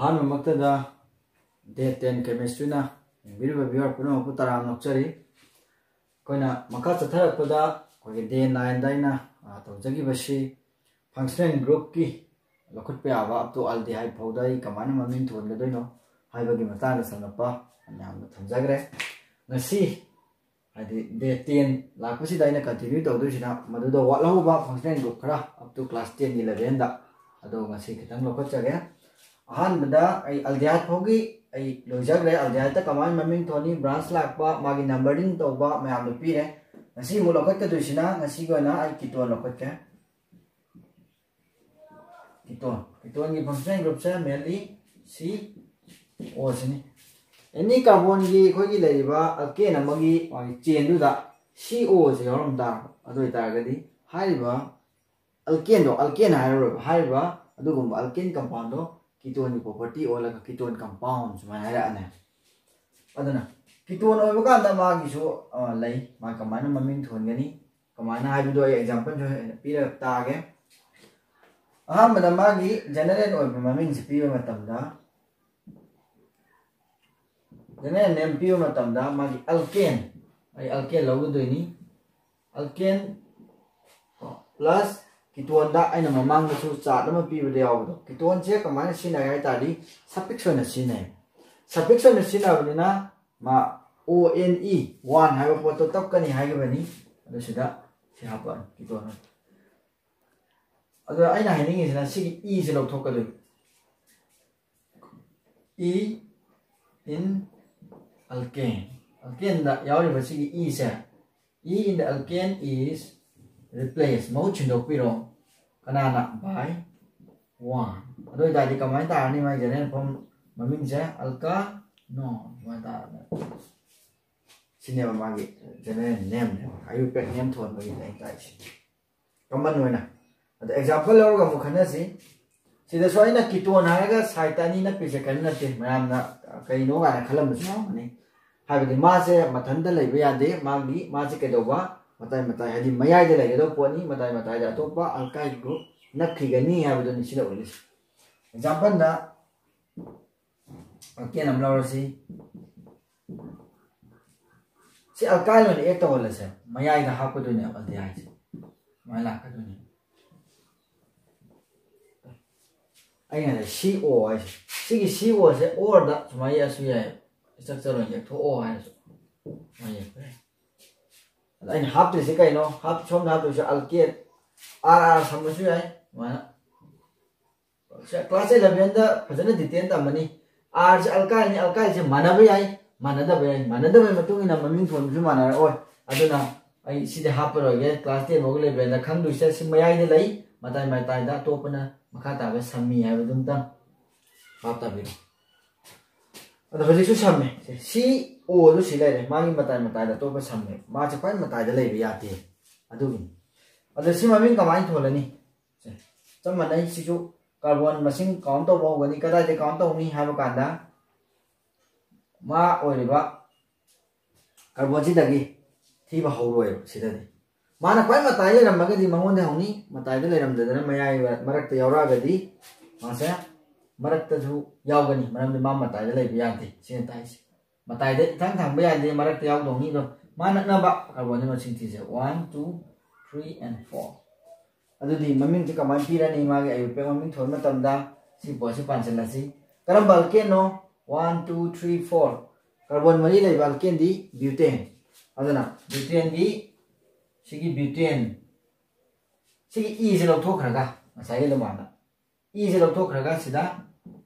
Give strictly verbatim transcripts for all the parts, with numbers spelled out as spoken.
ꯑꯍꯥꯟꯕꯃꯛꯇꯗ ꯗꯦ ten ꯀꯦꯃꯤꯁꯇ꯭ꯔꯤꯅ ꯌꯦꯡꯕꯤꯔꯤꯕ ꯚꯤꯌꯨꯋꯔ ꯄꯨꯝꯅꯃꯛꯄꯨ ꯇꯔꯥꯝꯅ ꯑꯣꯛꯆꯔꯤ꯫ ꯑꯩꯈꯣꯏꯅ ꯃꯈꯥ ꯆꯠꯊꯔꯛꯄꯗ ꯑꯩꯈꯣꯏꯒꯤ ꯗꯦ ꯅꯥꯏꯟꯗ ꯑꯩꯅ ꯇꯧꯖꯈꯤꯕꯁꯤ ꯐꯪꯁꯅꯦꯜ ꯒ꯭ꯔꯨꯞꯀꯤ ꯂꯧꯈꯠꯄ ꯌꯥꯕ ꯑꯞ ꯇꯨ ꯑꯜꯗꯤꯍꯥꯏꯠ ꯐꯥꯎꯗ ꯑꯩ ꯀꯃꯥꯏꯅ ꯃꯃꯤꯡ ꯊꯣꯟꯒꯗꯣꯏꯅꯣ ꯍꯥꯏꯕꯒꯤ ꯃꯇꯥꯡꯗ ꯁꯝꯂꯞꯄ ꯃꯌꯥꯝꯗ ꯊꯝꯖꯈ꯭ꯔꯦ꯫ ꯉꯁꯤ ꯍꯥꯏꯗꯤ ꯗꯦ ꯇꯦꯟ ꯂꯥꯛꯄꯁꯤꯗ ꯑꯩꯅ ꯀꯟꯇꯤꯅ꯭ꯌꯨ ꯇꯧꯗꯣꯏꯁꯤꯅ ꯃꯗꯨꯗ ꯋꯥꯠꯍꯧꯕ ꯐꯪꯁꯅꯦꯜ ꯒ꯭ꯔꯨꯞ ꯈꯔ ꯑꯞ ꯇꯨ ꯀ꯭ꯂꯥꯁ ꯇꯦꯟꯒꯤ ꯂꯦꯚꯦꯜꯗ ꯑꯗꯣ ꯉꯁꯤ ꯈꯤꯇꯪ ꯂꯧꯈꯠꯆꯒꯦ꯫ ꯑꯍꯥꯟꯕꯗ ꯑꯩ ꯑꯜꯗꯤꯍꯥꯏꯠ ꯐꯥꯎꯒꯤ ꯑꯩ ꯂꯣꯏꯖꯈ꯭ꯔꯦ꯫ ꯑꯜꯗꯤꯍꯥꯏꯠꯇ ꯀꯃꯥꯏꯅ ꯃꯃꯤꯡ ꯊꯣꯟꯅꯤ, ꯕ꯭ꯔꯥꯟꯁ ꯂꯥꯛꯄ, ꯃꯥꯒꯤ ꯅꯝꯕꯔꯤꯡ ꯇꯧꯕ ꯃꯌꯥꯝꯗꯣ ꯄꯤꯔꯦ꯫ ꯉꯁꯤ ꯑꯃꯨꯛ ꯂꯧꯈꯠꯀꯗꯣꯏꯁꯤꯅ ꯉꯁꯤꯒꯤ ꯑꯣꯏꯅ ꯑꯩ ꯀꯤꯇꯣꯟ ꯂꯧꯈꯠꯀꯦ꯫ ꯀꯤꯇꯣꯟ ꯀꯤꯇꯣꯟꯒꯤ ꯐꯪꯁꯅꯦꯜ ꯒ꯭ꯔꯨꯞꯁꯦ ꯃꯦꯟꯂꯤ ꯁꯤ ꯑꯣ ꯁꯤꯅꯤ꯫ ꯑꯦꯅꯤ ꯀꯥꯔꯕꯣꯟꯒꯤ ꯑꯩꯈꯣꯏꯒꯤ ꯂꯩꯔꯤꯕ ꯑꯜꯀꯦꯟ ꯑꯃꯒꯤ ꯃꯥꯒꯤ ꯆꯦꯟꯗꯨꯗ ꯁꯤ ꯑꯣꯁꯦ ꯌꯥꯎꯔꯝ ꯇꯥꯔꯕ ꯑꯗꯨ ꯑꯣꯏꯇꯥꯔꯒꯗꯤ ꯍꯥꯏꯔꯤꯕ ꯑꯜꯀꯦꯟꯗꯣ ꯑꯜꯀꯦꯟ ꯍꯥꯏꯔꯔꯣꯏꯕ, ꯍꯥꯏꯔꯤꯕ ꯑꯗꯨꯒꯨꯝꯕ ꯑꯜꯀꯦꯟ ꯀꯝꯄꯥꯎꯟꯗꯣ ꯀꯤꯇꯣꯟꯒꯤ ꯄ꯭ꯔꯣꯄꯔꯇꯤ ꯑꯣꯜꯂꯒ ꯀꯤꯇꯣꯟ ꯀꯝꯄꯥꯎꯟ ꯁꯨꯃꯥꯏꯅ ꯍꯥꯏꯔꯛꯑꯅꯤ꯫ ꯑꯗꯨꯅ ꯀꯤꯇꯣꯟ ꯑꯣꯏꯕ ꯀꯥꯟꯗ ꯃꯥꯒꯤꯁꯨ ꯂꯩ, ꯃꯥ ꯀꯃꯥꯏꯅ ꯃꯃꯤꯡ ꯊꯣꯟꯒꯅꯤ, ꯀꯃꯥꯏꯅ ꯍꯥꯏꯕꯗꯣ ꯑꯩ ꯑꯦꯛꯖꯥꯝꯄꯜꯁꯨ ꯄꯤꯔ ꯇꯥꯒꯦ꯫ ꯑꯍꯥꯟꯕꯗ ꯃꯥꯒꯤ ꯖꯦꯅꯔꯦꯜ ꯑꯣꯏꯕ ꯃꯃꯤꯡꯁꯤ ꯄꯤꯕ ꯃꯇꯝꯗ, ꯖꯦꯅꯔꯦꯜ ꯅꯦꯝ ꯄꯤꯕ ꯃꯇꯝꯗ ꯃꯥꯒꯤ ꯑꯜꯀꯦꯟ, ꯑꯩ ꯑꯜꯀꯦꯟ ꯂꯧꯒꯗꯣꯏꯅꯤ꯫ ꯑꯜꯀꯦꯟ ꯄ꯭ꯂꯁ ꯀꯤꯇꯣꯟꯗ ꯑꯩꯅ ꯃꯃꯥꯡꯗꯁꯨ ꯆꯥꯔꯠ ꯑꯃ ꯄꯤꯕꯗ ꯌꯥꯎꯕꯗꯣ, ꯀꯤꯇꯣꯟꯁꯦ ꯀꯃꯥꯏꯅ ꯁꯤꯖꯤꯟꯅꯒꯦ ꯍꯥꯏ ꯇꯥꯔꯗꯤ ꯁꯐꯤꯛꯁ ꯑꯣꯏꯅ ꯁꯤꯖꯤꯟꯅꯩ꯫ ꯁꯐꯤꯛꯁ ꯑꯣꯏꯅ ꯁꯤꯖꯤꯟꯅꯕꯅꯤꯅ ꯃꯥ ꯑꯣ ꯑꯦꯟ ꯏ ꯋꯥꯟ ꯍꯥꯏꯕ ꯄꯣꯠꯇꯣ ꯇꯞꯀꯅꯤ ꯍꯥꯏꯈꯤꯕꯅꯤ꯫ ꯑꯗꯨ ꯁꯤꯗ ꯁꯤ ꯍꯥꯞꯄꯛꯑꯅꯤ ꯀꯤꯇꯣꯟ꯫ ꯑꯗꯣ ꯑꯩꯅ ꯍꯥꯏꯅꯤꯡꯉꯤꯁꯤꯅ ꯁꯤꯒꯤ ꯏꯁꯦ ꯂꯧꯊꯣꯛꯀꯗꯣꯏꯅꯤ꯫ ꯏ ꯏꯟ ꯑꯜꯀꯦꯟ, ꯑꯜꯀꯦꯟꯗ ꯌꯥꯎꯔꯤꯕ ꯁꯤꯒꯤ ꯏꯁꯦ, ꯏ ꯏꯟ ꯗ ꯑꯜꯀꯦꯟ ꯏꯁ ꯔꯤꯄ꯭ꯂꯦꯁ, ꯃꯍꯨꯠ ꯁꯤꯟꯗꯣꯛꯄꯤꯔꯣ꯫ ꯀꯅꯥꯅ? Buy one. ꯑꯗꯨ ꯑꯣꯏꯇꯥꯔꯗꯤ ꯀꯃꯥꯏꯅ ꯇꯥꯔꯅꯤ ꯃꯥꯒꯤ ꯖꯦꯅꯔꯦꯜ ꯐꯣꯝ ꯃꯃꯤꯡꯁꯦ? ꯑꯜꯀꯥꯅꯣꯟ꯫ ꯁꯨꯃꯥꯏꯅ ꯇꯥꯔꯅꯤ꯫ ꯁꯤꯅꯦꯕ ꯃꯥꯒꯤ ꯖꯦꯅꯔꯦꯜ ꯅꯦꯝꯅꯦꯕ, ꯑꯌꯨꯛꯇ ꯅꯦꯝ ꯊꯣꯟꯕꯒꯤ ꯑꯩꯅ ꯇꯥꯛꯏꯁꯦ꯫ ꯀꯃꯟ ꯑꯣꯏꯅ꯫ ꯑꯗ ꯑꯦꯛꯖꯥꯝꯄꯜ ꯂꯧꯔꯒ ꯑꯃꯨꯛ ꯈꯟꯅꯁꯤ꯫ ꯁꯤꯗꯁꯨ ꯑꯩꯅ ꯀꯤꯇꯣꯟ ꯍꯥꯏꯔꯒ ꯁꯥꯏꯠꯇ ꯑꯅꯤ ꯅꯞꯄꯤꯁꯦ ꯀꯔꯤꯝ ꯅꯠꯇꯦ, ꯃꯌꯥꯝꯅ ꯀꯩꯅꯣ ꯀꯥꯏꯅ ꯈꯜꯂꯝꯕꯁꯨ ꯌꯥꯎꯔꯝꯒꯅꯤ꯫ ꯍꯥꯏꯕꯗꯤ ꯃꯥꯁꯦ ꯃꯊꯟꯇ ꯂꯩꯕ ꯌꯥꯗꯦ, ꯃꯥꯒꯤ, ꯃꯥꯁꯦ ꯀꯩꯗꯧꯕ, ꯃꯇꯥꯏ ꯃꯇꯥꯏ, ꯍꯥꯏꯗꯤ ꯃꯌꯥꯏꯗ ꯂꯩꯒꯗꯧꯕ ꯄꯣꯠꯅꯤ, ꯃꯇꯥꯏ ꯃꯇꯥꯏꯗ ꯑꯇꯣꯞꯄ ꯑꯜꯀꯥꯏꯜ ꯒ꯭ꯔꯨꯞ ꯅꯞꯈꯤꯒꯅꯤ ꯍꯥꯏꯕꯗꯨꯅꯤ ꯁꯤꯗ ꯑꯣꯏꯔꯤꯁꯦ꯫ ꯑꯦꯛꯖꯥꯝꯄꯜꯗ ꯑꯜꯀꯦꯟ ꯑꯃ ꯂꯧꯔꯁꯤ꯫ ꯁꯤ ꯑꯜꯀꯥꯏꯜ ꯑꯣꯏꯅ ꯑꯦꯛ ꯇꯧꯍꯜꯂꯁꯦ꯫ ꯃꯌꯥꯏꯗ ꯍꯥꯞꯀꯗꯣꯏꯅꯦꯕ ꯑꯜꯗꯤꯍꯥꯏꯠꯁꯦ꯫ ꯁꯨꯃꯥꯏꯅ ꯂꯥꯛꯀꯗꯣꯏꯅꯦ꯫ ꯑꯩꯅ ꯁꯤ ꯑꯣ ꯍꯥꯏꯁꯦ, ꯁꯤꯒꯤ ꯁꯤ ꯑꯣꯁꯦ ꯑꯣꯔꯗ ꯁꯨꯃꯥꯏꯅ ꯌꯦꯛꯑꯁꯨ ꯌꯥꯏ꯫ ꯏꯁꯇ꯭ꯔꯛꯆꯔ ꯑꯣꯏꯅ ꯌꯦꯛꯊꯣꯛꯑꯣ ꯍꯥꯏꯔꯁꯨ ꯁꯨꯃꯥꯏꯅ ꯌꯦꯛꯄ ꯌꯥꯏ꯫ ꯑꯗ ꯑꯩꯅ ꯍꯥꯞꯇꯣꯏꯁꯦ ꯀꯩꯅꯣ? ꯍꯥꯞ ꯁꯣꯝꯗ ꯍꯥꯞꯇꯣꯏꯁꯦ ꯑꯜꯀꯦꯟ ꯑꯥꯔ ꯑꯥꯔ ꯁꯝꯕꯁꯨ ꯌꯥꯏ꯫ ꯁꯨꯃꯥꯏꯅ ꯀ꯭ꯂꯥꯁ ꯑꯦꯂꯚꯦꯟꯗ ꯐꯖꯅ ꯗꯤꯇꯦꯜ ꯇꯝꯃꯅꯤ꯫ ꯑꯥꯔꯁꯦ ꯑꯜꯀꯥꯏꯜꯅꯤ, ꯑꯜꯀꯥꯏꯜꯁꯦ ꯃꯥꯟꯅꯕ ꯌꯥꯏ, ꯃꯥꯟꯅꯗꯕ ꯌꯥꯏ꯫ ꯃꯥꯟꯅꯗꯕꯒꯤ ꯃꯇꯨꯡ ꯏꯟꯅ ꯃꯃꯤꯡ ꯊꯣꯟꯕꯁꯨ ꯃꯥꯟꯅꯔꯛꯑꯣꯏ꯫ ꯑꯗꯨꯅ ꯑꯩ ꯁꯤꯗꯤ ꯍꯥꯞꯄꯔꯣꯏꯒꯦ꯫ ꯀ꯭ꯂꯥꯁ ꯇꯦꯟ ꯐꯥꯎꯒꯤ ꯂꯦꯚꯦꯜꯗ ꯈꯪꯗꯣꯏꯁꯦ ꯁꯤ ꯃꯌꯥꯏꯗ ꯂꯩ, ꯃꯇꯥꯏ ꯃꯇꯥꯏꯗ ꯑꯇꯣꯞꯄꯅ ꯃꯈꯥ ꯇꯥꯕ ꯁꯝꯃꯤ ꯍꯥꯏꯕꯗꯨꯝꯇꯪ ꯚꯥꯞ ꯇꯥꯕꯤꯔꯣ꯫ ꯑꯗꯣ ꯍꯧꯖꯤꯛꯁꯨ ꯁꯝꯃꯦ꯫ ꯁꯤ ꯑꯣꯗꯨ ꯁꯤ ꯂꯩꯔꯦ, ꯃꯥꯒꯤ ꯃꯇꯥꯏ ꯃꯇꯥꯏꯗ ꯑꯇꯣꯞꯄ ꯁꯝꯃꯦ꯫ ꯃꯥꯁꯦ ꯈ꯭ꯋꯥꯏ ꯃꯇꯥꯏꯗ ꯂꯩꯕ ꯌꯥꯗꯦ꯫ ꯑꯗꯨꯒꯤꯅꯤ꯫ ꯑꯗꯣ ꯁꯤ ꯃꯃꯤꯡ ꯀꯃꯥꯏꯅ ꯊꯣꯜꯂꯅꯤ? ꯁꯦ, ꯆꯞ ꯃꯥꯟꯅꯩ꯫ ꯁꯤꯁꯨ ꯀꯥꯔꯕꯣꯟ ꯃꯁꯤꯡ ꯀꯥꯎꯟ ꯇꯧꯕ ꯍꯧꯒꯅꯤ꯫ ꯀꯗꯥꯏꯗ ꯀꯥꯎꯟ ꯇꯧꯅꯤ ꯍꯥꯏꯕ ꯀꯥꯟꯗ, ꯃꯥ ꯑꯣꯏꯔꯤꯕ ꯀꯥꯔꯕꯣꯟꯁꯤꯗꯒꯤ ꯊꯤꯕ ꯍꯧꯔꯣꯏꯕ꯫ ꯁꯤꯗꯗꯤ ꯃꯥꯅ ꯈ꯭ꯋꯥꯏ ꯃꯇꯥꯏ ꯂꯩꯔꯝꯃꯒꯗꯤ ꯃꯉꯣꯟꯗ ꯍꯧꯅꯤ, ꯃꯇꯥꯏꯗ ꯂꯩꯔꯝꯗꯗꯅ ꯃꯌꯥꯏ ꯃꯔꯛꯇ ꯌꯥꯎꯔꯛꯑꯒꯗꯤ ꯃꯥꯁꯦ ꯃꯔꯛꯇꯁꯨ ꯌꯥꯎꯒꯅꯤ, ꯃꯔꯝꯗꯤ ꯃꯥ ꯃꯇꯥꯏꯗ ꯂꯩꯕ ꯌꯥꯗꯦ꯫ ꯁꯤꯅ ꯇꯥꯛꯏꯁꯦ꯫ ꯃꯇꯥꯏꯗ ꯏꯊꯪ ꯊꯪꯕ ꯌꯥꯗꯦ, ꯃꯔꯛꯇ ꯌꯥꯎꯗꯧꯅꯤ꯫ ꯑꯗꯣ ꯃꯥ ꯅꯛꯅꯕ ꯀꯥꯔꯕꯣꯟꯁꯤ ꯃꯁꯤꯡ ꯊꯤꯁꯦ, one, two, three and four꯫ ꯑꯗꯨꯗꯤ ꯃꯃꯤꯡꯁꯦ ꯀꯃꯥꯏꯅ ꯄꯤꯔꯅꯤ? ꯃꯥꯒꯤ ꯑꯌꯨꯔꯄꯦꯛ ꯃꯃꯤꯡ ꯊꯣꯟꯕ ꯃꯇꯝꯗ ꯁꯤ ꯄꯣꯠꯁꯤ ꯄꯥꯟꯁꯤꯜꯂꯁꯤ꯫ ꯀꯔꯝꯕ ꯑꯜꯀꯦꯟꯅꯣ? One, two, three, four꯫ Carbon ꯃꯔꯤ ꯂꯩꯕ ꯑꯜꯀꯦꯟꯗꯤ ꯕ꯭ꯌꯨꯇꯦꯟ꯫ ꯑꯗꯨꯅ ꯕ꯭ꯌꯨꯇꯦꯟꯒꯤ, ꯁꯤꯒꯤ ꯕ꯭ꯌꯨꯇꯦꯟ, ꯁꯤꯒꯤ ꯏꯁꯦ ꯂꯧꯊꯣꯛꯈ꯭ꯔꯒ, ꯉꯁꯥꯏꯒꯤ ꯑꯗꯨꯃꯥꯏꯅ ꯏꯁꯦ ꯂꯧꯊꯣꯛꯈ꯭ꯔꯒ ꯁꯤꯗ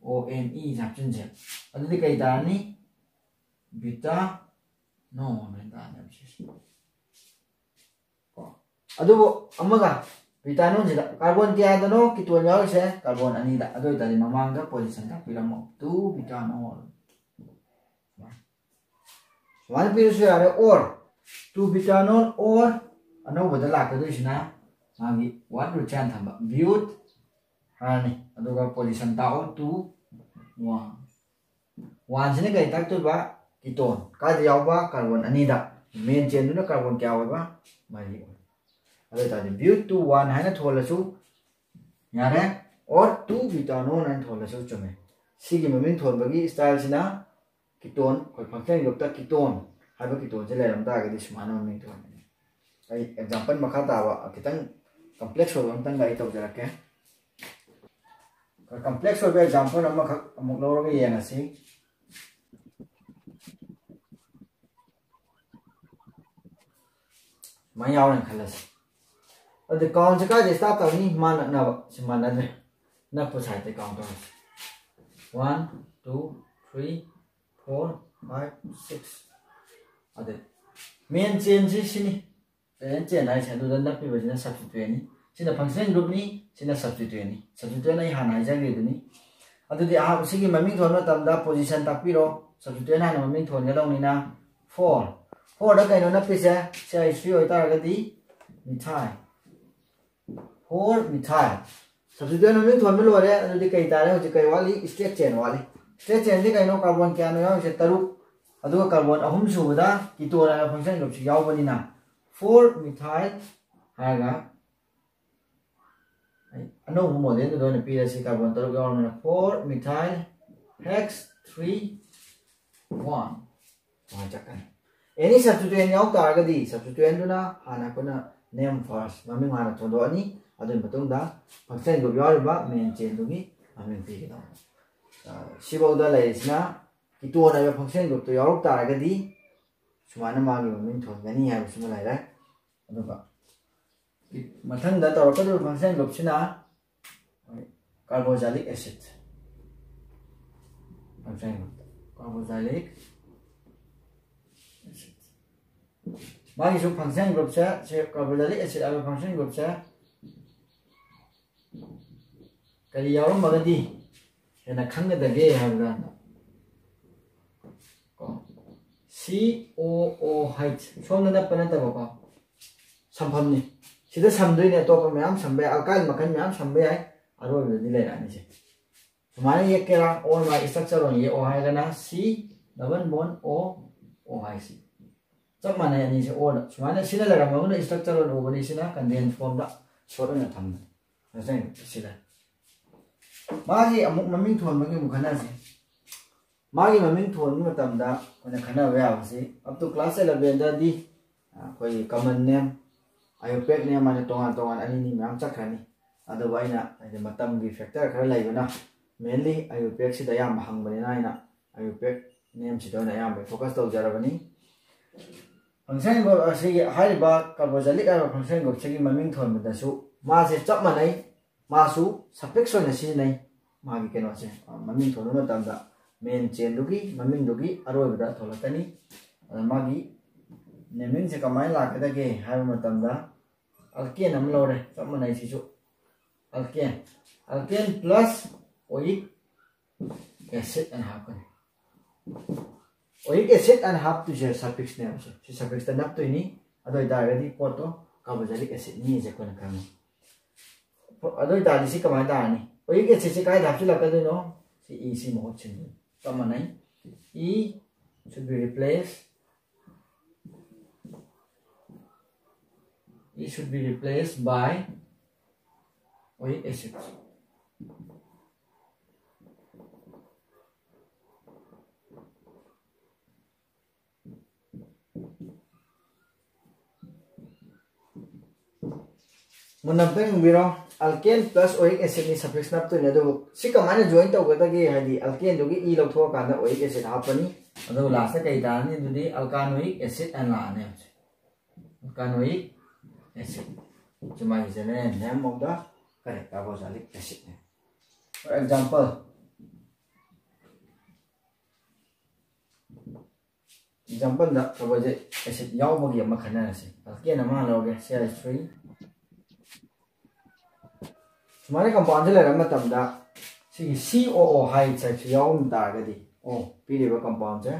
ꯑꯣ ꯑꯦꯟ ꯏ ꯍꯥꯞꯆꯤꯟꯁꯦ꯫ ꯑꯗꯨꯗꯤ ꯀꯩ ꯇꯥꯔꯅꯤ? ꯕ꯭ꯌꯨꯇꯥ ꯅꯣꯟ ꯍꯥꯏꯅ ꯇꯥꯔꯅꯦꯕ ꯁꯤꯁꯦ꯫ ꯀꯣ꯫ ꯑꯗꯨꯕꯨ ꯑꯃꯒ, ꯕ꯭ꯌꯨꯇꯥꯅꯣꯟꯁꯤꯗ ꯀꯥꯔꯕꯣꯟ ꯀꯌꯥꯗꯅꯣ ꯀꯤꯇꯣꯟ ꯌꯥꯎꯔꯤꯁꯦ? ꯀꯥꯔꯕꯣꯟ ꯑꯅꯤꯗ꯫ ꯑꯗꯨ ꯑꯣꯏꯇꯥꯔꯗꯤ ꯃꯃꯥꯡꯗ ꯄꯣꯖꯤꯁꯟꯗ ꯄꯤꯔꯝꯃꯣ, two butanol꯫ ꯁꯨꯃꯥꯏꯅ ꯄꯤꯔꯁꯨ ꯌꯥꯔꯦ꯫ Or two butanol, or ꯑꯅꯧꯕꯗ ꯂꯥꯛꯀꯗꯣꯏꯁꯤꯅ ꯃꯥꯒꯤ ꯋꯥꯟ ꯔꯨꯠꯁꯦ ꯍꯥꯟꯅ ꯊꯝꯕ, ꯕ꯭ꯌꯨꯠ ꯍꯥꯏꯔꯅꯤ꯫ ꯑꯗꯨꯒ ꯄꯣꯖꯤꯁꯟ ꯇꯥꯛꯑꯣ, two, one꯫ ꯋꯥꯟꯁꯤꯅ ꯀꯔꯤ ꯇꯥꯛꯇꯣꯏꯕ? ꯀꯤꯇꯣꯟ꯫ ꯀꯥꯏꯗ ꯌꯥꯎꯕ? ꯀꯥꯔꯕꯣꯟ ꯑꯅꯤꯗ꯫ ꯃꯦꯟ ꯆꯦꯟꯗꯨꯅ ꯀꯥꯔꯕꯣꯟ ꯀꯌꯥ ꯑꯣꯏꯕ? ꯃꯔꯤ ꯑꯣꯏꯕ꯫ ꯑꯗꯨ ꯑꯣꯏꯇꯥꯔꯗꯤ ꯕ꯭ꯌꯨꯠ two one ꯍꯥꯏꯅ ꯊꯣꯜꯂꯁꯨ ꯌꯥꯔꯦ, or two butanol ꯍꯥꯏꯅ ꯊꯣꯜꯂꯁꯨ ꯆꯨꯝꯃꯦ꯫ ꯁꯤꯒꯤ ꯃꯃꯤꯡ ꯊꯣꯟꯕꯒꯤ ꯁ꯭ꯇꯥꯏꯜꯁꯤꯅ ꯀꯤꯇꯣꯟ, ꯑꯩꯈꯣꯏ ꯐꯪꯁꯟ ꯒ꯭ꯔꯨꯞꯇ ꯀꯤꯇꯣꯟ ꯍꯥꯏꯕ ꯀꯤꯇꯣꯟꯁꯦ ꯂꯩꯔꯝ ꯇꯥꯔꯒꯗꯤ ꯁꯨꯃꯥꯏꯅ ꯃꯃꯤꯡ ꯊꯣꯟꯒꯅꯤ꯫ ꯑꯩ ꯑꯦꯛꯖꯥꯝꯄꯜ ꯃꯈꯥ ꯇꯥꯕ ꯈꯤꯇꯪ ꯀꯝꯄ꯭ꯂꯦꯛꯁ ꯑꯣꯏꯕ ꯑꯝꯇꯪꯒ ꯑꯩ ꯇꯧꯖꯔꯛꯀꯦ꯫ ꯀꯝꯄ꯭ꯂꯦꯛꯁ ꯑꯣꯏꯕ ꯑꯦꯛꯖꯥꯝꯄꯜ ꯑꯃꯈꯛ ꯑꯃꯨꯛ ꯂꯧꯔꯒ ꯌꯦꯡꯉꯁꯤ꯫ ꯁꯨꯃꯥꯏꯅ ꯌꯥꯎꯔꯦꯅ ꯈꯜꯂꯁꯤ꯫ ꯑꯗꯨ ꯀꯥꯎꯟꯁꯦ ꯀꯥꯏꯗ ꯁ꯭ꯇꯥꯔꯠ ꯇꯧꯅꯤ? ꯃꯥ ꯅꯛꯅꯕ ꯁꯤ ꯃꯥꯟꯅꯗ꯭ꯔꯦ꯫ ꯅꯛꯄ ꯁꯥꯏꯗꯇ ꯀꯥꯎꯟ ꯇꯧꯔꯁꯤ꯫ One, two, three, four, five, six꯫ ꯑꯗꯩ ꯃꯦꯟ ꯆꯦꯟꯁꯤ ꯁꯤꯅꯤ꯫ ꯃꯦꯟ ꯆꯦꯟ ꯍꯥꯏꯁꯦ ꯑꯗꯨꯗ ꯅꯞꯄꯤꯕꯁꯤꯅ ꯁꯕꯁꯇꯤꯇ꯭ꯋꯦꯟꯅꯤ꯫ ꯁꯤꯅ ꯐꯪꯁꯟ ꯒ꯭ꯔꯨꯞꯅꯤ, ꯁꯤꯅ ꯁꯕꯁꯇꯤꯇ꯭ꯋꯦꯟꯅꯤ꯫ ꯁꯕꯁꯇꯤꯇ꯭ꯋꯦꯟ ꯑꯩ ꯍꯥꯟꯅ ꯍꯥꯏꯖꯈ꯭ꯔꯤꯗꯨꯅꯤ꯫ ꯑꯗꯨꯗꯤ ꯑꯍꯥꯟꯕ ꯁꯤꯒꯤ ꯃꯃꯤꯡ ꯊꯣꯟꯕ ꯃꯇꯝꯗ ꯄꯣꯖꯤꯁꯟ ꯇꯥꯛꯄꯤꯔꯣ꯫ ꯁꯕꯁꯇꯤꯇ꯭ꯋꯦꯟ ꯍꯥꯟꯅ ꯃꯃꯤꯡ ꯊꯣꯟꯒꯗꯧꯅꯤꯅ ꯐꯣꯔ꯫ ꯐꯣꯔꯗ ꯀꯩꯅꯣ ꯅꯞꯄꯤꯁꯦ? ꯁꯤ ꯑꯩ ꯊ꯭ꯔꯤ ꯑꯣꯏꯇꯥꯔꯒꯗꯤ ꯃꯤꯊꯥꯏ꯫ ꯐꯣꯔ ꯃꯤꯊꯥꯏ꯫ ꯁꯕꯁꯇꯤꯇ꯭ꯋꯦꯟ ꯃꯃꯤꯡ ꯊꯣꯟꯕ ꯂꯣꯏꯔꯦ꯫ ꯑꯗꯨꯗꯤ ꯀꯩ ꯇꯥꯔꯦ? ꯍꯧꯖꯤꯛ ꯀꯩ ꯋꯥꯠꯂꯤ? ꯁ꯭ꯇꯦꯠ ꯆꯦꯟ ꯋꯥꯠꯂꯤ꯫ ꯁ꯭ꯇꯦꯠ ꯆꯦꯟꯗꯤ ꯀꯩꯅꯣ? ꯀꯥꯔꯕꯣꯟ ꯀꯌꯥꯅꯣ ꯌꯥꯎꯔꯤꯁꯦ? ꯇꯔꯨꯛ꯫ ꯑꯗꯨꯒ ꯀꯥꯔꯕꯣꯟ ꯑꯍꯨꯝ ꯁꯨꯕꯗ ꯀꯤꯇꯣꯟ ꯍꯥꯏꯕ ꯐꯪꯁꯟ ꯒ꯭ꯔꯨꯞꯁꯤ ꯌꯥꯎꯕꯅꯤꯅ ꯐꯣꯔ ꯃꯤꯊꯥꯏꯜ ꯍꯥꯏꯔꯒ ꯑꯩ ꯑꯅꯧꯕ ꯃꯣꯗꯦꯜꯗꯨꯗ ꯑꯣꯏꯅ ꯄꯤꯔꯁꯤ꯫ ꯀꯥꯔꯕꯣꯟ ꯇꯔꯨꯛ ꯌꯥꯎꯔꯕꯅꯤꯅ ꯐꯣꯔ ꯃꯤꯊꯥꯏꯜ ꯍꯦꯛꯁ ꯊ꯭ꯔꯤ ꯋꯥꯟ꯫ ꯁꯨꯃꯥꯏꯅ ꯆꯠꯀꯅꯤ꯫ ꯑꯦꯅꯤ ꯁꯕꯁꯇꯤꯇ꯭ꯋꯦꯟ ꯌꯥꯎ ꯇꯥꯔꯒꯗꯤ ꯁꯕꯁꯇꯤꯇ꯭ꯋꯦꯟꯗꯨꯅ ꯍꯥꯟꯅ ꯑꯩꯈꯣꯏꯅ ꯅꯦꯝ ꯐꯥꯔꯁ ꯃꯃꯤꯡ ꯍꯥꯟꯅ ꯊꯣꯟꯗꯣꯛꯑꯅꯤ꯫ ꯑꯗꯨꯒꯤ ꯃꯇꯨꯡꯗ ꯐꯪꯁꯟ ꯒ꯭ꯔꯨꯞ ꯌꯥꯎꯔꯤꯕ ꯃꯦꯟ ꯆꯦꯟꯗꯨꯒꯤ ꯃꯃꯤꯡ ꯄꯤꯒꯗꯧꯕꯅꯤ꯫ ꯑ, ꯁꯤꯐꯥꯎꯗ ꯂꯩꯔꯤꯁꯤꯅ ꯀꯤꯇꯣꯟ ꯍꯥꯏꯕ ꯐꯪꯁꯟ ꯒ꯭ꯔꯨꯞꯇꯨ ꯌꯥꯎꯔꯛ ꯇꯥꯔꯒꯗꯤ ꯁꯨꯃꯥꯏꯅ ꯃꯥꯒꯤ ꯃꯃꯤꯡ ꯊꯣꯟꯒꯅꯤ ꯍꯥꯏꯕꯁꯤꯃ ꯂꯩꯔꯦ꯫ ꯑꯗꯨꯒ ꯃꯊꯪꯗ ꯇꯧꯔꯛꯀꯗꯧꯔꯤꯕ ꯐꯪꯁꯟ ꯒ꯭ꯔꯨꯞꯁꯤꯅ ꯀꯥꯔꯕꯣꯖꯥꯏꯂꯤꯛ ꯑꯦꯁꯤꯠ꯫ ꯐꯪꯁꯟ ꯒ꯭ꯔꯨꯞ ꯀꯥꯔꯕꯣꯖꯥꯏꯂꯤꯛ ꯑꯦꯁꯤꯠ꯫ ꯃꯥꯒꯤꯁꯨ ꯐꯪꯁꯟ ꯒ꯭ꯔꯨꯞꯁꯦ, ꯁꯤ ꯀꯥꯔꯕꯣꯖꯥꯏꯂꯤꯛ ꯑꯦꯁꯤꯠ ꯍꯥꯏꯕ ꯐꯪꯁꯟ ꯒ꯭ꯔꯨꯞꯁꯦ ꯀꯔꯤ ꯌꯥꯎꯔꯝꯃꯒꯗꯤ ꯍꯦꯟꯅ ꯈꯪꯒꯗꯒꯦ ꯍꯥꯏꯕ ꯀꯥꯟꯗ ꯀꯣ, ꯁꯤ ꯑꯣ ꯑꯣ ꯍꯩꯆ ꯁꯣꯝꯗ ꯅꯞꯄ ꯅꯠꯇꯕꯀꯣ, ꯁꯝꯐꯝꯅꯤ꯫ ꯁꯤꯗ ꯁꯝꯗꯣꯏꯅꯦ, ꯑꯇꯣꯞꯄ ꯃꯌꯥꯝ ꯁꯝꯕ ꯌꯥꯏ, ꯑꯜꯀꯥꯏꯜ ꯃꯈꯜ ꯃꯌꯥꯝ ꯁꯝꯕ ꯌꯥꯏ꯫ ꯑꯔꯣꯏꯕꯗꯗꯤ ꯂꯩꯔꯛꯑꯅꯤ ꯁꯦ꯫ ꯁꯨꯃꯥꯏꯅ ꯌꯦꯛꯀꯦꯔꯥ, ꯑꯣꯔ ꯃꯥꯒꯤ ꯁ꯭ꯇ꯭ꯔꯛꯆꯔ ꯑꯣꯏꯅ ꯌꯦꯛꯑꯣ ꯍꯥꯏꯔꯒꯅ ꯁꯤ ꯗꯕꯜ ꯕꯣꯟ ꯑꯣ ꯑꯣ ꯍꯥꯏꯁꯤ ꯆꯞ ꯃꯥꯟꯅꯩ ꯑꯅꯤꯁꯦ ꯑꯣꯔꯗ꯫ ꯁꯨꯃꯥꯏꯅ ꯁꯤꯅ ꯂꯩꯔꯝꯃꯒꯅ ꯁ꯭ꯇ꯭ꯔꯛꯆꯔ ꯑꯣꯏꯅ ꯎꯕꯅꯤ, ꯁꯤꯅ ꯀꯟꯗꯦꯟꯁ ꯐꯣꯝꯗ ꯁꯣꯔꯠ ꯑꯣꯏꯅ ꯊꯝꯕꯅꯤ꯫ ꯉꯁꯥꯏ ꯁꯤꯗ ꯃꯥꯒꯤ ꯑꯃꯨꯛ ꯃꯃꯤꯡ ꯊꯣꯟꯕꯒꯤ ꯑꯃꯨꯛ ꯈꯟꯅꯁꯤ꯫ ꯃꯥꯒꯤ ꯃꯃꯤꯡ ꯊꯣꯟꯕ ꯃꯇꯝꯗ ꯑꯩꯈꯣꯏꯅ ꯈꯟꯅꯕ ꯌꯥꯕꯁꯤ, up to class elevenꯗꯗꯤ ꯑꯩꯈꯣꯏꯒꯤ common name, IUPAC name ꯍꯥꯏꯅ ꯇꯣꯉꯥꯟ ꯇꯣꯉꯥꯟ ꯑꯅꯤꯅꯤ ꯃꯌꯥꯝ ꯆꯠꯈ꯭ꯔꯅꯤ꯫ ꯑꯗꯨꯕꯨ ꯑꯩꯅ ꯍꯥꯏꯗꯤ ꯃꯇꯝꯒꯤ factor ꯈꯔ ꯂꯩꯕꯅ, mainly IUPACꯁꯤꯗ ꯑꯌꯥꯝꯕ ꯍꯪꯕꯅꯤꯅ, ꯑꯩꯅ IUPAC nameꯁꯤꯗ ꯑꯣꯏꯅ ꯑꯌꯥꯝꯕ focus ꯇꯧꯖꯔꯕꯅꯤ꯫ Functional group ꯑꯁꯤꯒꯤ, ꯍꯥꯏꯔꯤꯕ carboxylic ꯍꯥꯏꯔꯤꯕ functional groupꯁꯤꯒꯤ ꯃꯃꯤꯡ ꯊꯣꯟꯕꯗꯁꯨ ꯃꯥꯁꯦ ꯆꯞ ꯃꯥꯟꯅꯩ, ꯃꯥꯁꯨ suffix ꯑꯣꯏꯅ ꯁꯤꯖꯤꯟꯅꯩ꯫ ꯃꯥꯒꯤ ꯀꯩꯅꯣꯁꯦ, ꯑ, ꯃꯃꯤꯡ ꯊꯣꯟꯕ ꯃꯇꯝꯗ main chainꯗꯨꯒꯤ ꯃꯃꯤꯡꯗꯨꯒꯤ ꯑꯔꯣꯏꯕꯗ ꯊꯣꯛꯂꯛꯀꯅꯤ꯫ ꯑꯗ ꯃꯥꯒꯤ namingꯁꯦ ꯀꯃꯥꯏꯅ ꯂꯥꯛꯀꯗꯒꯦ ꯍꯥꯏꯕ ꯃꯇꯝꯗ, alkane ꯑꯃ ꯂꯧꯔꯦ, ꯆꯞ ꯃꯥꯟꯅꯩ ꯁꯤꯁꯨ, alkane, alkane plus oic acid ꯑꯅ ꯍꯥꯞꯀꯅꯤ꯫ Oic acid ꯑꯅ ꯍꯥꯞꯇꯣꯏꯁꯦ suffixꯅꯦꯕ, ꯁꯤ suffixꯇ ꯅꯞꯇꯣꯏꯅꯤ꯫ ꯑꯗꯨ ꯑꯣꯏꯇꯥꯔꯒꯗꯤ ꯄꯣꯠꯇꯣ carboxylic acidꯅꯤꯁꯦ ꯑꯩꯈꯣꯏꯅ ꯈꯪꯉꯤ꯫ ꯑꯗꯨ ꯑꯣꯏꯇꯥꯔꯗꯤ ꯁꯤ ꯀꯃꯥꯏꯅ ꯇꯥꯔꯅꯤ? Oic acidꯁꯤ ꯀꯥꯏꯗ ꯍꯥꯞꯆꯤꯜꯂꯛꯀꯗꯣꯏꯅꯣ? ꯁꯤ E ꯁꯤ ꯃꯍꯨꯠ ꯁꯤꯟꯗꯣꯏꯅꯤ, ꯆꯞ ꯃꯥꯟꯅꯩ꯫ E should be replaced, E should be replaced by oic acid. ꯃꯨꯟꯅ ꯑꯝꯇꯪ ꯌꯦꯡꯕꯤꯔꯣ꯫ Alkane plus oic acidꯅꯤ suffix ꯅꯞꯇꯣꯏꯅꯦ꯫ ꯑꯗꯨꯕꯨ ꯁꯤ ꯀꯃꯥꯏꯅ join ꯇꯧꯒꯗꯒꯦ? ꯍꯥꯏꯗꯤ alkaneꯗꯨꯒꯤ E ꯂꯧꯊꯣꯛꯑꯀꯥꯟꯗ oic acid ꯍꯥꯞꯄꯅꯤ꯫ ꯑꯗꯨꯒ lastꯇ ꯀꯩ ꯇꯥꯔꯅꯤ? ꯑꯗꯨꯗꯤ alkanoic acid ꯑꯅ ꯂꯥꯛꯑꯅꯤ꯫ Alkanoic acid, ꯁꯨꯃꯥꯏꯅ general name of the ꯀꯔꯤ, carboxylic acidꯅꯦ꯫ For example, exampleꯗ carboxylic acid ꯌꯥꯎꯕꯒꯤ ꯑꯃ ꯈꯟꯅꯔꯁꯤ꯫ Alkane ꯑꯃ ꯂꯧꯔꯒꯦ, C H three꯫ ꯁꯨꯃꯥꯏꯅ compoundꯁꯦ ꯂꯩꯔꯕ ꯃꯇꯝꯗ ꯁꯤꯒꯤ C O O hydride ꯁꯦ ꯌꯥꯎꯔꯝ ꯇꯥꯔꯒꯗꯤ, ꯑꯣ, ꯄꯤꯔꯤꯕ compoundꯁꯦ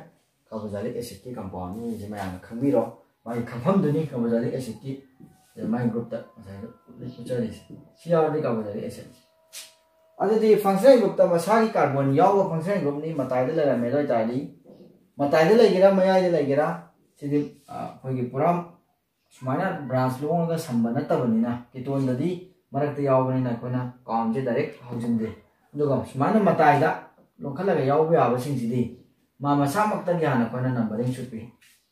carboxylic acidꯀꯤ compoundꯅꯤ ꯁꯦ ꯃꯌꯥꯝꯅ ꯈꯪꯕꯤꯔꯣ꯫ ꯃꯥꯒꯤ ꯈꯪꯐꯝꯗꯨꯅꯤ carboxylic acidꯀꯤ, ꯃꯥꯒꯤ groupꯇ ꯉꯁꯥꯏ ꯎꯠꯆꯔꯤꯁꯦ꯫ ꯁꯤ ꯌꯥꯎꯔꯗꯤ carboxylic acid꯫ ꯑꯗꯨꯗꯤ functional groupꯇ ꯃꯁꯥꯒꯤ carbon ꯌꯥꯎꯕ functional groupꯅꯤ, ꯃꯇꯥꯏꯗ ꯂꯩꯔꯝꯃꯦ꯫ ꯑꯗꯨ ꯑꯣꯏꯇꯥꯔꯗꯤ ꯃꯇꯥꯏꯗ ꯂꯩꯒꯦꯔꯥ ꯃꯌꯥꯏꯗ ꯂꯩꯒꯦꯔꯥ, ꯁꯤꯗꯤ, ꯑ, ꯑꯩꯈꯣꯏꯒꯤ ꯄꯨꯔꯥ ꯁꯨꯃꯥꯏꯅ branch ꯂꯣꯡꯉꯒ ꯁꯝꯕ ꯅꯠꯇꯕꯅꯤꯅ, ketoneꯗꯗꯤ ꯃꯔꯛꯇ ꯌꯥꯎꯕꯅꯤꯅ ꯑꯩꯈꯣꯏꯅ compoundꯁꯦ direct ꯍꯧꯖꯤꯟꯗꯦ꯫ ꯑꯗꯨꯒ ꯁꯨꯃꯥꯏꯅ ꯃꯇꯥꯏꯗ ꯂꯣꯟꯈꯠꯂꯒ ꯌꯥꯎꯕ ꯌꯥꯕꯁꯤꯡꯁꯤꯗꯤ ꯃꯥ ꯃꯁꯥꯃꯛꯇꯒꯤ ꯍꯥꯟꯅ ꯑꯩꯈꯣꯏꯅ numbering should be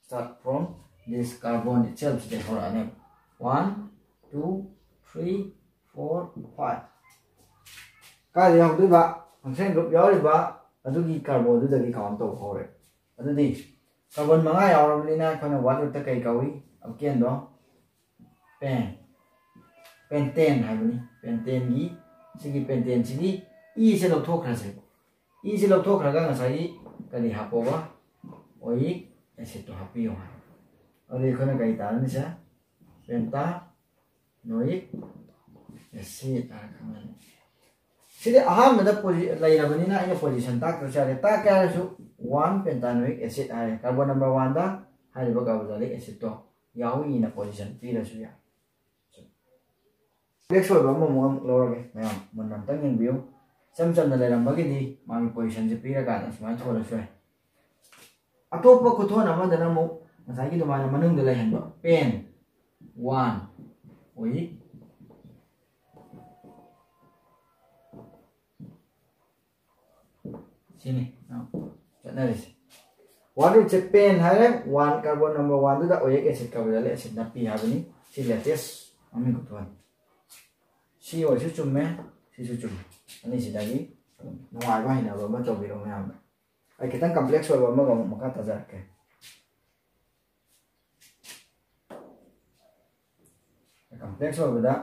start from this carbon itself ꯁꯤꯗꯩ ꯍꯧꯔꯛꯑꯅꯦꯕ꯫ One, two, three, four, five꯫ ꯀꯥꯏꯗ ꯌꯥꯎꯗꯣꯏꯕ? Functional group ꯌꯥꯎꯔꯤꯕ ꯑꯗꯨꯒꯤ carbonꯗꯨꯗꯒꯤ count ꯇꯧꯕ ꯍꯧꯔꯦ꯫ ꯑꯗꯨꯗꯤ carbon ꯃꯉꯥ ꯌꯥꯎꯔꯕꯅꯤꯅ ꯑꯩꯈꯣꯏꯅ what rootꯇ ꯀꯩ ꯀꯧꯏ? Alkaneꯗꯣ pen, pentane ꯍꯥꯏꯕꯅꯤ꯫ Pentaneꯒꯤ, ꯁꯤꯒꯤ pentaneꯁꯤꯒꯤ Eꯁꯦ ꯂꯧꯊꯣꯛꯈ꯭ꯔꯁꯦ꯫ Eꯁꯦ ꯂꯧꯊꯣꯛꯈ꯭ꯔꯒ ꯉꯁꯥꯏꯒꯤ ꯀꯔꯤ ꯍꯥꯞꯄꯣꯕ? Oleic acidꯇꯣ ꯍꯥꯞꯄꯤꯌꯣ ꯍꯥꯏ꯫ ꯑꯗꯨꯗꯤ ꯑꯩꯈꯣꯏꯅ ꯀꯔꯤ ꯇꯥꯔꯅꯤ ꯁꯦ? Pentanoic acid ꯍꯥꯏꯅ ꯈꯪꯅꯅꯤ꯫ ꯁꯤꯗꯤ ꯑꯍꯥꯟꯕꯗ posi- ꯂꯩꯔꯕꯅꯤꯅ ꯑꯩꯅ position ꯇꯥꯛꯇ꯭ꯔꯁꯨ ꯌꯥꯔꯦ꯫ ꯇꯥꯛꯀꯦ ꯍꯥꯏꯔꯁꯨ one pentanoic acid ꯍꯥꯏꯔꯦ꯫ Carbon number oneꯗ ꯍꯥꯏꯔꯤꯕ carboxylic acidꯇꯣ ꯌꯥꯎꯏꯅ position ꯄꯤꯔꯁꯨ ꯌꯥꯏ꯫ Complex ꯑꯣꯏꯕ ꯑꯃꯃꯨꯛ ꯑꯃꯨꯛ ꯂꯧꯔꯒꯦ ꯃꯌꯥꯝ ꯃꯨꯟꯅ ꯑꯝꯇꯪ ꯌꯦꯡꯕꯤꯌꯨ꯫ ꯏꯆꯝ ꯆꯝꯅ ꯂꯩꯔꯝꯕꯒꯤꯗꯤ ꯃꯥꯒꯤ positionꯁꯦ ꯄꯤꯔꯀꯥꯟꯗ ꯁꯨꯃꯥꯏꯅ ꯊꯣꯜꯂꯁꯨ ꯌꯥꯏ꯫ ꯑꯇꯣꯞꯄ ꯈꯨꯊꯣꯟ ꯑꯃꯗꯅ ꯑꯃꯨꯛ ꯉꯁꯥꯏꯒꯤ ꯑꯗꯨꯃꯥꯏꯅ ꯃꯅꯨꯡꯗ ꯂꯩꯍꯟꯕ, pen one, oleic, ꯁꯤꯅꯤ ꯆꯠꯅꯔꯤꯁꯦ꯫ What rootꯁꯦ pen ꯍꯥꯏꯔꯦ, one carbon number oneꯗꯨꯗ oleic acid, carboxylic acid ꯅꯞꯄꯤ ꯍꯥꯏꯕꯅꯤ꯫ ꯁꯤ latest ꯃꯃꯤꯡ ꯈꯨꯊꯣꯟ꯫ ꯁꯤ ꯑꯣꯏꯁꯨ ꯆꯨꯝꯃꯦ, ꯁꯤꯁꯨ ꯆꯨꯝꯃꯦ꯫ ꯑꯅꯤꯁꯤꯗꯒꯤ ꯑꯗꯨꯝ ꯅꯨꯡꯉꯥꯏꯕ ꯍꯩꯅꯕ ꯑꯃ ꯇꯧꯕꯤꯔꯣ ꯃꯌꯥꯝꯅ꯫ ꯑꯩ ꯈꯤꯇꯪ complex ꯑꯣꯏꯕ ꯑꯃꯒ ꯑꯃꯨꯛ ꯃꯈꯥ ꯇꯥꯖꯔꯛꯀꯦ꯫ Complex ꯑꯣꯏꯕꯗ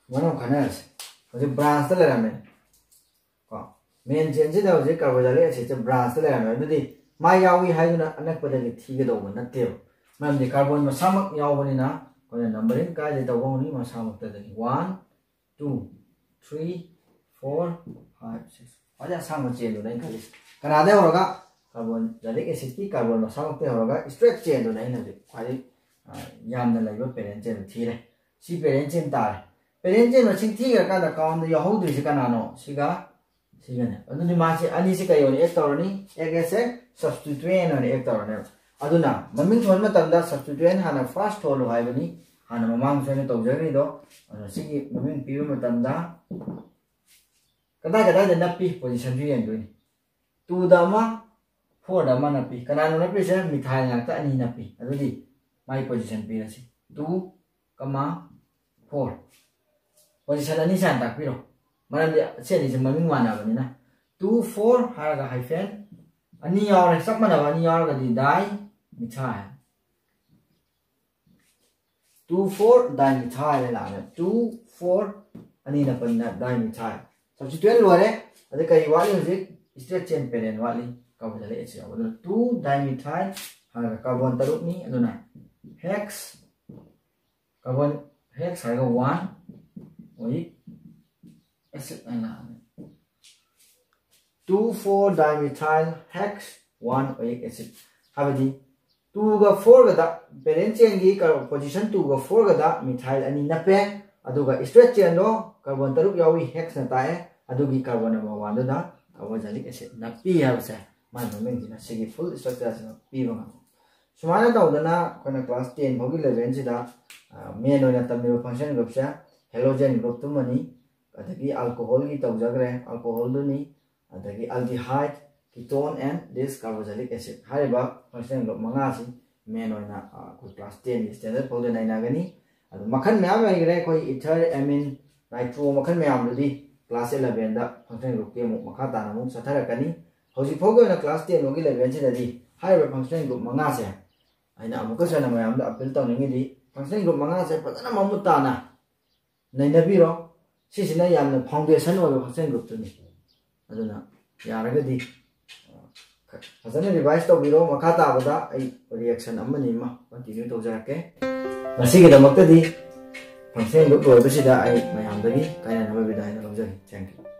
ꯁꯨꯃꯥꯏꯅ ꯑꯃꯨꯛ ꯈꯟꯅꯔꯁꯤ꯫ ꯍꯧꯖꯤꯛ branchꯇ ꯂꯩꯔꯝꯃꯦ꯫ ꯀꯣ, main chainꯁꯤꯗ ꯍꯧꯖꯤꯛ carboxylic acidꯁꯦ branchꯇ ꯂꯩꯔꯝꯃꯦ꯫ ꯑꯗꯨꯗꯤ ꯃꯥ ꯌꯥꯎꯏ ꯍꯥꯏꯗꯨꯅ ꯑꯅꯛꯄꯗꯒꯤ ꯊꯤꯒꯗꯧꯕ ꯅꯠꯇꯦꯕ꯫ ꯃꯔꯝꯗꯤ carbon ꯃꯁꯥꯃꯛ ꯌꯥꯎꯕꯅꯤꯅ ꯑꯩꯈꯣꯏꯅ numbering ꯀꯥꯏꯗꯩ ꯇꯧꯕ ꯍꯧꯅꯤ? ꯃꯁꯥꯃꯛꯇꯗꯒꯤ꯫ One, two, three, four, five, six꯫ ꯈ꯭ꯋꯥꯏꯗꯩ ꯑꯁꯥꯡꯕ chainꯗꯨꯅꯦ ꯑꯩꯅ ꯈꯜꯂꯤꯁꯦ꯫ ꯀꯅꯥꯗꯩ ꯍꯧꯔꯒ? Carboxylic acidꯀꯤ carbon ꯃꯁꯥꯃꯛꯇꯩ ꯍꯧꯔꯒ straight chainꯗꯨꯅꯦ ꯑꯩꯅ ꯍꯧꯖꯤꯛ ꯈ꯭ꯋꯥꯏꯗꯩ, ꯑ, ꯌꯥꯝꯅ ꯂꯩꯕ parent chainꯗꯨ ꯊꯤꯔꯦ꯫ ꯁꯤ parent chain ꯇꯥꯔꯦ꯫ Parent chain ꯃꯁꯤꯡ ꯊꯤꯈ꯭ꯔꯀꯥꯟꯗ countꯗ ꯌꯥꯎꯍꯧꯗ꯭ꯔꯤꯁꯦ ꯀꯅꯥꯅꯣ? ꯁꯤꯒ ꯁꯤꯒꯅꯦ꯫ ꯑꯗꯨꯗꯤ ꯃꯥꯁꯦ ꯑꯅꯤꯁꯦ ꯀꯩ ꯑꯣꯏꯅ act ꯇꯧꯔꯅꯤ? Act as a substituent ꯑꯣꯏꯅ act ꯇꯧꯔꯅꯦꯕ꯫ ꯑꯗꯨꯅ ꯃꯃꯤꯡ ꯊꯣꯟꯕ ꯃꯇꯝꯗ substituent ꯍꯥꯟꯅ first ꯊꯣꯜꯂꯨ ꯍꯥꯏꯕꯅꯤ꯫ ꯍꯥꯟꯅ ꯃꯃꯥꯡꯁꯨ ꯑꯩꯅ ꯇꯧꯖꯈ꯭ꯔꯤꯗꯣ꯫ ꯑꯗꯨꯅ ꯁꯤꯒꯤ ꯃꯃꯤꯡ ꯄꯤꯕ ꯃꯇꯝꯗ ꯀꯗꯥꯏ ꯀꯗꯥꯏꯗ ꯅꯞꯄꯤ positionꯁꯨ ꯌꯦꯡꯗꯣꯏꯅꯤ꯫ Twoꯗ ꯑꯃ, fourꯗ ꯑꯃ ꯅꯞꯄꯤ꯫ ꯀꯅꯥꯅꯣ ꯅꯞꯄꯤꯁꯦ? Methyl ꯉꯥꯛꯇ ꯑꯅꯤ ꯅꯞꯄꯤ꯫ ꯑꯗꯨꯗꯤ ꯃꯥꯏ position ꯄꯤꯔꯁꯤ꯫ Two, four꯫ Position ꯑꯅꯤ ꯁꯥꯏꯅ ꯇꯥꯛꯄꯤꯔꯣ꯫ ꯃꯔꯝꯗꯤ ꯁꯤ ꯑꯅꯤꯁꯦ ꯃꯃꯤꯡ ꯃꯥꯟꯅꯕꯅꯤꯅ꯫ Two four ꯍꯥꯏꯔꯒ hyphen ꯑꯅꯤ ꯌꯥꯎꯔꯦ, ꯆꯞ ꯃꯥꯟꯅꯕ ꯑꯅꯤ ꯌꯥꯎꯔꯒꯗꯤ dimethyl꯫ Two four dimethyl ꯍꯥꯏꯅ ꯂꯥꯛꯑꯦ꯫ Two four ꯑꯅꯤꯅ ꯄꯟꯅ dimethyl꯫ Substituent ꯂꯣꯏꯔꯦ꯫ ꯑꯗꯩ ꯀꯔꯤ ꯋꯥꯠꯂꯤ ꯍꯧꯖꯤꯛ? Straight chain parent ꯋꯥꯠꯂꯤ꯫ Carboxylic acid ꯌꯥꯎꯕ꯫ ꯑꯗꯨꯅ two dimethyl ꯍꯥꯏꯔꯒ carbon ꯇꯔꯨꯛꯅꯤ꯫ ꯑꯗꯨꯅ hex, carbon, hex ꯍꯥꯏꯔꯒ one oleic acid ꯍꯥꯏꯅ ꯂꯥꯛꯑꯅꯤ꯫ Two four dimethyl hex one oleic acid꯫ ꯍꯥꯏꯕꯗꯤ twoꯒ fourꯒꯗ, parent chainꯒꯤ position twoꯒ fourꯒꯗ methyl ꯑꯅꯤ ꯅꯞꯄꯦ꯫ ꯑꯗꯨꯒ straight chainꯗꯣ carbon ꯇꯔꯨꯛ ꯌꯥꯎꯏ, hexꯅ ꯇꯥꯛꯑꯦ꯫ ꯑꯗꯨꯒꯤ carbon number oneꯗꯨꯗ carboxylic acid ꯅꯞꯄꯤ ꯍꯥꯏꯕꯁꯦ ꯃꯥꯒꯤ ꯃꯃꯤꯡꯁꯤꯅ ꯁꯤꯒꯤ full structureꯁꯤꯅ ꯄꯤꯕ ꯉꯝꯃꯤ꯫ ꯁꯨꯃꯥꯏꯅ ꯇꯧꯗꯅ ꯑꯩꯈꯣꯏꯅ class ten ꯐꯥꯎꯒꯤ levelꯁꯤꯗ main ꯑꯣꯏꯅ ꯇꯝꯃꯤꯕ functional groupꯁꯦ halogen groupꯇꯨꯃꯅꯤ꯫ ꯑꯗꯒꯤ alcoholꯒꯤ ꯇꯧꯖꯈ꯭ꯔꯦ, alcoholꯗꯨꯅꯤ꯫ ꯑꯗꯒꯤ aldehyde, ketone and this carboxylic acid ꯍꯥꯏꯔꯤꯕ functional group ꯃꯉꯥꯁꯤ main ꯑꯣꯏꯅ ꯑꯩꯈꯣꯏ class tenꯒꯤ standard ꯐꯥꯎꯗ ꯅꯩꯅꯒꯅꯤ꯫ ꯑꯗꯨ ꯃꯈꯜ ꯃꯌꯥꯝ ꯂꯩꯈ꯭ꯔꯦ꯫ ꯑꯩꯈꯣꯏ ether, amine, nitro ꯃꯈꯜ ꯃꯌꯥꯝꯗꯨꯗꯤ class elevenꯗ functional groupꯀꯤ ꯑꯃꯨꯛ ꯃꯈꯥ ꯇꯥꯅ ꯑꯃꯨꯛ ꯆꯠꯊꯔꯛꯀꯅꯤ꯫ ꯍꯧꯖꯤꯛ ꯐꯥꯎꯒꯤ ꯑꯣꯏꯅ class ten ꯐꯥꯎꯒꯤ levelꯁꯤꯗꯗꯤ ꯍꯥꯏꯔꯤꯕ functional group ꯃꯉꯥꯁꯦ ꯑꯩꯅ ꯑꯃꯨꯛꯀꯁꯨ ꯍꯦꯟꯅ ꯃꯌꯥꯝꯗ appeal ꯇꯧꯅꯤꯡꯉꯤꯗꯤ functional group ꯃꯉꯥꯁꯦ ꯐꯖꯅ ꯃꯃꯨꯠ ꯇꯥꯅ ꯅꯩꯅꯕꯤꯔꯣ꯫ ꯁꯤꯁꯤꯅ ꯌꯥꯝꯅ foundation ꯑꯣꯏꯕ functional groupꯇꯨꯅꯤ꯫ ꯑꯗꯨꯅ ꯌꯥꯔꯒꯗꯤ ꯐꯖꯅ revise ꯇꯧꯕꯤꯔꯣ꯫ ꯃꯈꯥ ꯇꯥꯕꯗ ꯑꯩ reaction ꯑꯃꯅꯤ ꯑꯃ continue ꯇꯧꯖꯔꯛꯀꯦ꯫ ꯉꯁꯤꯒꯤꯗꯃꯛꯇꯗꯤ functional group ꯂꯣꯏꯕꯁꯤꯗ ꯑꯩ ꯃꯌꯥꯝꯗꯒꯤ ꯀꯥꯏꯅꯅꯕ ꯕꯤꯗꯥꯏ ꯂꯧꯖꯒꯦ꯫ Thank you꯫